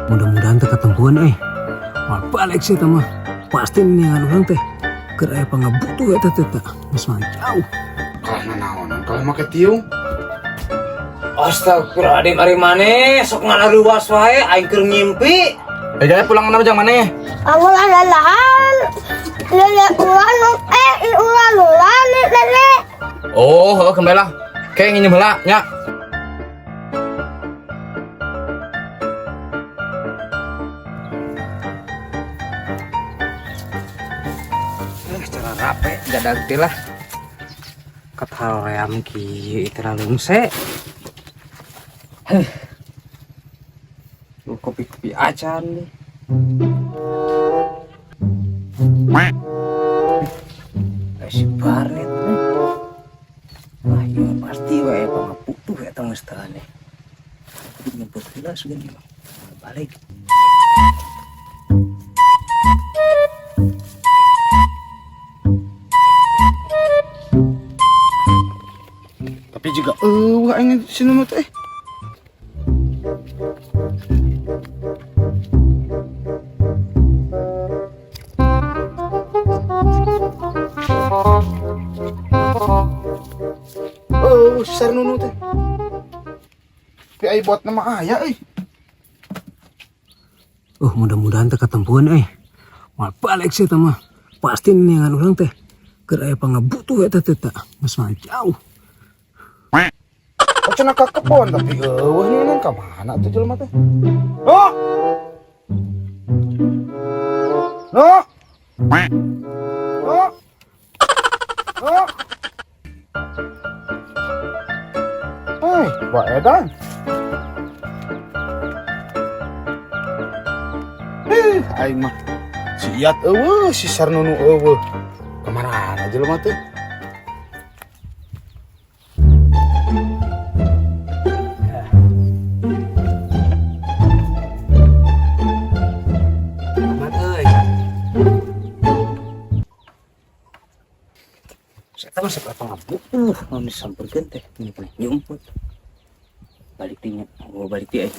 Mudah-mudahan teu katempuhan euy. Moal balik sih eta mah. Pasti neangan urang teh. Keur aya pangabutuh eta teh tah. Geus mah jauh. Kalah nanaonan kalau make tiung. Astagfirullahaladzim, ari maneh sok ngalaruas wae, aing keur ngimpi. Eh, gaya pulang nama jang maneh? Aku lalahan lele ulan eh ulan ulan lele. Oh, heuh kembali lah. Kayak nginjem heula nya. Cara rape gadag teh lah. Kataream kieu teh lungse. Heh. Lu kopi-kopi acan nih. Eh, si Barnet nih. Wah, ieu mah pasti wae pangabutuh eta geus teh nih. Kudu nyebut heula sugan ieu mah. Balik. Tapi juga eueuh aing si Nunu teh. Oh, si Nunu teh. Tapi ai buat nama aya euy. Mudah-mudahan teu katempuhan euy. Moal balik sih eta mah. Pasti neangan urang teh. Keur aya pangabutuh eta teh tah. Geus mah jauh. Oh, cenah ka kebon tapi eueuh neunan ka mana tuh jelema teh? Oh! No! No! No! Hei, buat edan. Hih, aing mah si Iyat eueuh, si Sarnunu eueuh. Kemana jelema teh? Amat euy. Saya mah sok pangabutuh mun disamperkeun teh ini teh nyumput. Balik ti nya, oh balik ti euy.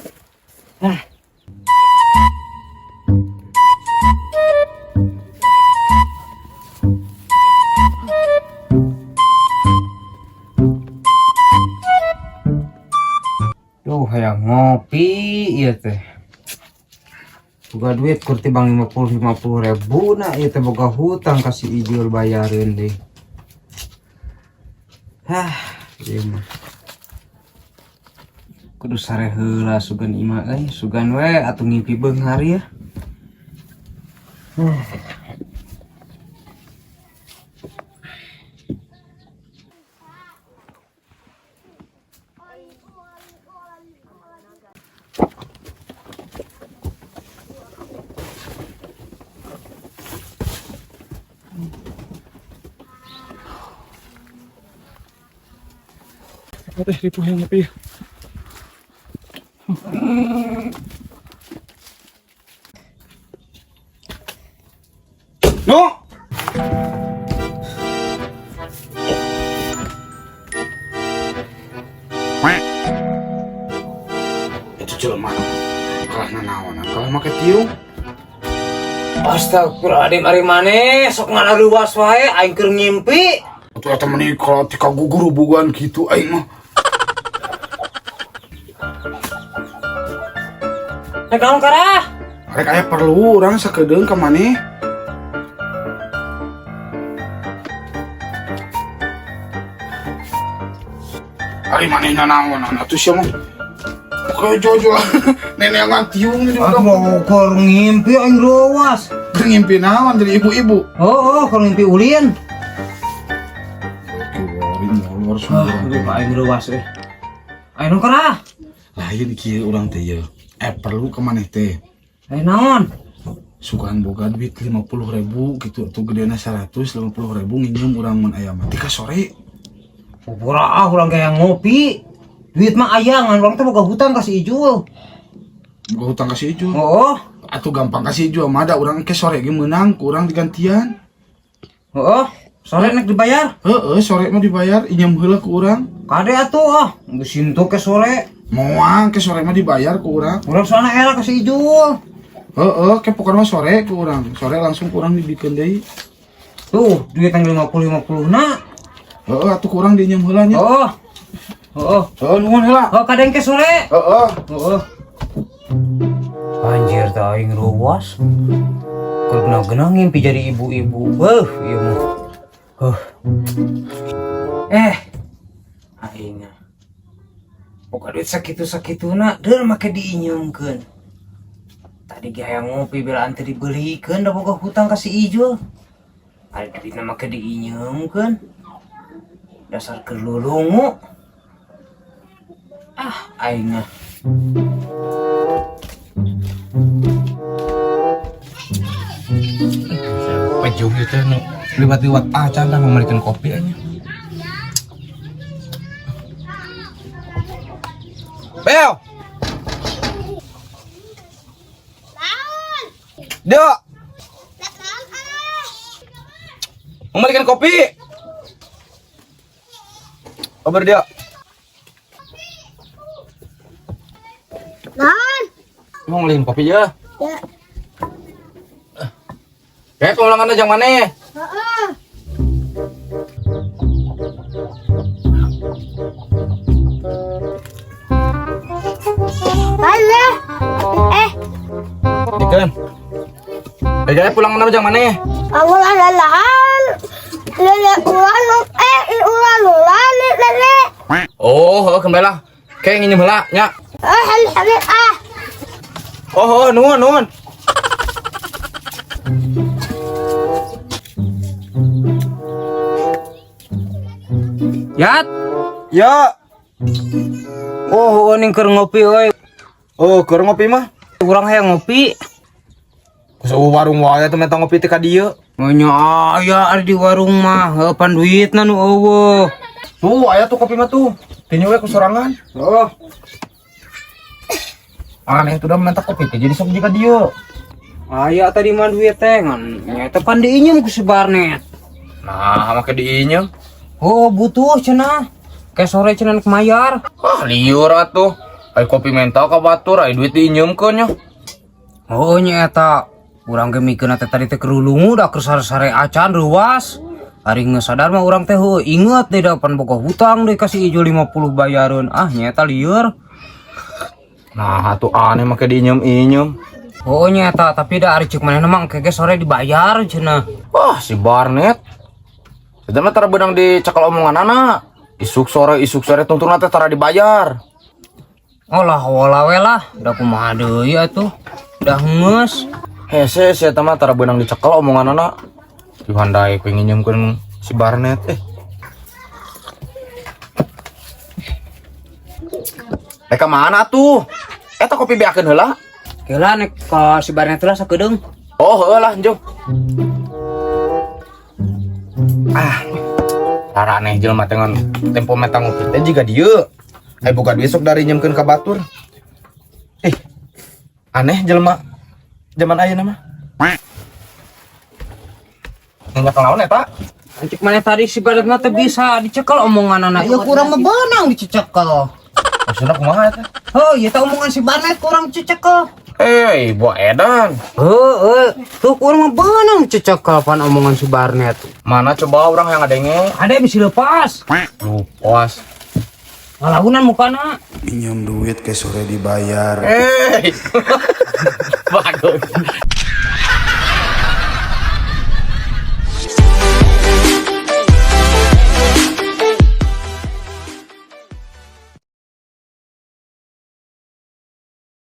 Ah. Duh, hayang ngopi ieu teh. Boga duit kur tibang 50 ribu na ieu teh boga hutang ka si Ijul bayarin deh. Hah, ieu mah. Kudu sare heula sugan imah euy, sugan we atuh ngimpi beunghar ya. Teh ripuh yang ngopi. No. Itu jelema kalah nanaonan kalah make tiung. Astagfirullahaladzim, ari maneh sok ngalaruas wae aing keur ngimpi. Atuh eta meni kalau tika gugurubugan gitu aing mah. Rek naon karah? Rek aya perlu urang sakedeung ka maneh. Ari maneh nanaonan atuh sia mah. Kayak jojo neneangan tiung ini udah. Aduh, keur ngimpi aing reuas. Keur ngimpi naon jadi ibu-ibu. Oh, keur ngimpi ulin. Aduh, Aduh, aing reuas euy. Aing naon karah? Lain kieu urang teh ye. Perlu ka maneh teh. Aing naon? Sugan boga duit 50.000 gitu atuh gedena 150.000 nginjem urang mun aya mah tika sore. Pura ah urang kayak ngopi. Duit mah aya ngan urang teh boga hutang ka si Ijul. Boga hutang ka si Ijul. Oh. Atuh gampang ka si Ijul mah da urang ke sore ge meunang ku urang digantian. Heeh, sore nek dibayar. Heeh, sore mah dibayar injem heula ku urang. Kade atuh ah, geus hintu ke sore. Moal ke sore mah dibayar ku urang. Urang soalna era ka si Ijul. Heeh, ke pokoknya mah sore ku urang. Sore langsung ku urang dibikeun deui. Tuh, duit yang 50 50 na. Heeh, atuh ku urang diinjem heula nya. Oh. Oh, Heeh, nuhun heula. oh, kadang ke sore. Heeh. Oh. Anjir tah aing ruas. Keur genah-genah ngimpi jadi ibu-ibu. Beuh, ieu mah. Huh. Eh. Aing. Boga duit sakitu-sakituna deur make diinyeumkeun. Tadi ge hayang ngopi belaan teu dibelikeun da boga hutang ka si Ijul. Ari duitna make diinyeumkeun. Dasar keur lulungu. Ah, aing mah. Pejung itu nu liwat-liwat acan tah memberikan kopi aja. Bel. Dok. Memberikan kopi. Kabar dia. Naon? Mau ngelihin kopi ya? Ya. Kayak pengulangan aja mana? Heeh. Halo. Eh, Dikan. Eh, pulang mana jang mana? aku lalahan. Lele ulan eh ulan ulan lele. Oh, oh kembali lah. Kayak nginjem heula nya. Eh, hal hal ah. Oh, oh, nuhun, nuhun. Yat. Ya. Oh, ning keur ngopi euy. Oh, keur ngopi mah. Urang hayang ngopi. Geus eueuh warung wae teh menta ngopi teh ka dieu. Nya aya ari di warung mah, heuh pan duitna nu eueuh. Tuh, aya tuh kopi mah tuh. Tinju we ku sorangan. Oh, Aneh tuh udah minta kopi teh jadi sok jika dieu. Aya tadi mah duit teh ngan nya pan diinjem ku si Barnet. Nah, make diinjem. Oh, butuh cenah. Kayak sore cenah nu mayar. Ah, liur atuh. Ai kopi menta ka batur, ai duit diinjemkeun nya. Oh, nya eta. Urang ge mikeun teh tadi teh kerulungu da keur sare-sare acan reuas. Ari geus sadar mah urang teh heueuh inget deui da pan boga hutang deui ka si Ijul 50 bayareun. Ah, nya eta lieur. Nah, atuh aneh make diinjem-injem. Oh, nya eta, tapi da ari ceuk manehna mah engke ge sore dibayar cenah. Wah, si Barnet. Sedana tara beunang dicekel omongan anak. Isuk sore tungtungna teh tara dibayar. Olah wala we lah, da kumaha deui atuh. Dah geus. Hese si eta mah tara beunang dicekel omongan anak. Tuhan daek we nginjemkeun si Barnet eh. Eh ka mana tuh? Eta kopi beakeun heula. Heula nek ka si Barnet lah sakedeung. Oh, heueuh lah, jauh. Ah. Rara aneh jelema teh ngan tempo meta ngopi teh jiga dieu. Ai boga duit sok dari nyemkeun ka batur. Eh. Aneh jelema zaman ayeuna mah. Nanya naon eta? Cek maneh tadi si Barnet mah teh bisa dicekel omongan anak. Ya kurang mah beunang dicekel. Maksudna kumaha eta? Heuh, ieu teh omongan si Barnet kurang dicekel. Eh, ibu edan. Heuh, tuh kurang mah beunang dicekel pan omongan si Barnet. Mana coba orang yang ngadenge? Ada bisa lepas. Lupas. Ngalahunan mukana. Pinjam duit ke sore dibayar. Eh. Bagus.